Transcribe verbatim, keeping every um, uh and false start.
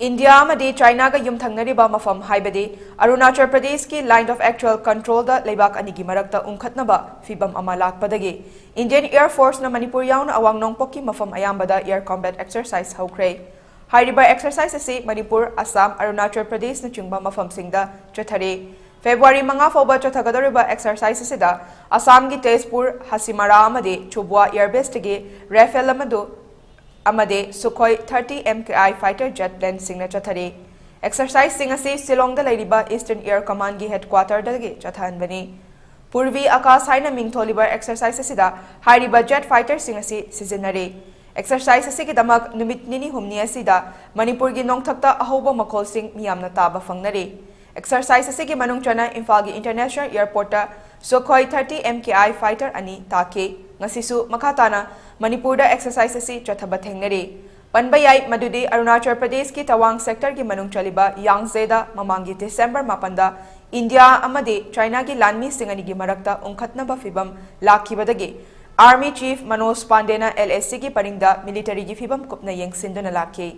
India ꯑꯃꯗꯤ ꯆꯥꯏꯅꯥꯒ ꯌꯨꯝꯊꯪꯅꯔꯤꯕ ꯃꯐꯝ, ꯍꯥꯏꯕꯗꯤ ꯑꯔꯨꯅꯥꯆꯜ ꯄ꯭ꯔꯗꯦꯁꯀꯤ Line of Actual Controlꯗ ꯂꯩꯕꯥꯛ ꯑꯅꯤꯒꯤ ꯃꯔꯛꯇ ꯎꯪꯈꯠꯅꯕ ꯐꯤꯚꯝ ꯑꯃ ꯂꯥꯛꯄꯗꯒꯤ Indian Air Forceꯅ ꯃꯅꯤꯄꯨꯔ ꯌꯥꯎꯅ ꯑꯋꯥꯡ ꯅꯣꯡꯄꯣꯛꯀꯤ ꯃꯐꯝ ꯑꯌꯥꯝꯕꯗ air combat exercise ꯍꯧꯈ꯭ꯔꯦ꯫ ꯍꯥꯏꯔꯤꯕ exercise ꯑꯁꯤ ꯃꯅꯤꯄꯨꯔ, ꯑꯁꯥꯝ, ꯑꯔꯨꯅꯥꯆꯜ ꯄ꯭ꯔꯗꯦꯁꯅꯆꯤꯡꯕ ꯃꯐꯝꯁꯤꯡꯗ ꯆꯠꯊꯔꯤ꯫ ꯐꯦꯕ꯭ꯔꯨꯋꯥꯔꯤ ꯃꯉꯥ ꯐꯥꯎꯕ ꯆꯠꯊꯒꯗꯧꯔꯤꯕ exercise ꯑꯁꯤꯗ ꯑꯁꯥꯝꯒꯤ ꯇꯦꯖꯄꯨꯔ, ꯍꯁꯤꯃꯥꯔꯥ ꯑꯃꯗꯤ ꯆꯨꯕ꯭ꯋꯥ air baseꯇꯒꯤ Rafale ꯑꯃꯗꯨ ꯑꯃꯗꯤ Sukhoi thirty M K I fighter jet planeꯁꯤꯡꯅ ꯆꯠꯊꯔꯤ꯫ Exerciseꯁꯤꯡ ꯑꯁꯤ ꯁꯤꯂꯣꯡꯗ ꯂꯩꯔꯤꯕ Eastern Air Commandꯒꯤ headquarterꯗꯒꯤ ꯆꯠꯊꯍꯟꯕꯅꯤ꯫ ꯄꯨꯔꯚꯤ ꯑꯀꯥꯁ ꯍꯥꯏꯅ ꯃꯤꯡ ꯊꯣꯜꯂꯤꯕ exercise ꯑꯁꯤꯗ ꯍꯥꯏꯔꯤꯕ jet fighterꯁꯤꯡ ꯑꯁꯤ ꯁꯤꯖꯤꯟꯅꯔꯤ꯫ Exercise ꯑꯁꯤꯒꯤꯗꯃꯛ ꯅꯨꯃꯤꯠ ꯅꯤꯅꯤ ꯍꯨꯝꯅꯤ ꯑꯁꯤꯗ ꯃꯅꯤꯄꯨꯔꯒꯤ ꯅꯣꯡꯊꯛꯇ ꯑꯍꯧꯕ ꯃꯈꯣꯜꯁꯤꯡ ꯃꯤꯌꯥꯝꯅ ꯇꯥꯕ ꯐꯪꯅꯔꯤ꯫ Exercise ꯑꯁꯤꯒꯤ ꯃꯅꯨꯡ ꯆꯟꯅ ꯏꯝꯐꯥꯜꯒꯤ International Airportꯇ Sukhoi thirty M K I fighter ꯑꯅꯤ ꯇꯥꯈꯤ꯫ ꯉꯁꯤꯁꯨ ꯃꯈꯥ ꯇꯥꯅ ꯃꯅꯤꯄꯨꯔꯗ exercise ꯑꯁꯤ ꯆꯠꯊꯕ ꯊꯦꯡꯅꯔꯤ꯫ ꯄꯟꯕ ꯌꯥꯏ ꯃꯗꯨꯗꯤ ꯑꯔꯨꯅꯥꯆꯜ ꯄ꯭ꯔꯗꯦꯁꯀꯤ ꯇꯋꯥꯡ sectorꯒꯤ ꯃꯅꯨꯡ ꯆꯜꯂꯤꯕ ꯌꯥꯡꯖꯦꯗ ꯃꯃꯥꯡꯒꯤ December ꯃꯥꯄꯟꯗ ꯏꯟꯗꯤꯌꯥ ꯑꯃꯗꯤ ꯆꯥꯏꯅꯥꯒꯤ ꯂꯥꯟꯃꯤꯁꯤꯡ ꯑꯅꯤꯒꯤ ꯃꯔꯛꯇ ꯎꯪꯈꯠꯅꯕ ꯐꯤꯚꯝ ꯂꯥꯛꯈꯤꯕꯗꯒꯤ Army Chief ꯃꯅꯣꯖ ꯄꯥꯟꯗꯦꯅ LACꯒꯤ ꯄꯔꯤꯡꯗ militaryꯒꯤ ꯐꯤꯚꯝ ꯀꯨꯞꯅ ꯌꯦꯡꯁꯤꯟꯗꯨꯅ ꯂꯥꯛꯈꯤ꯫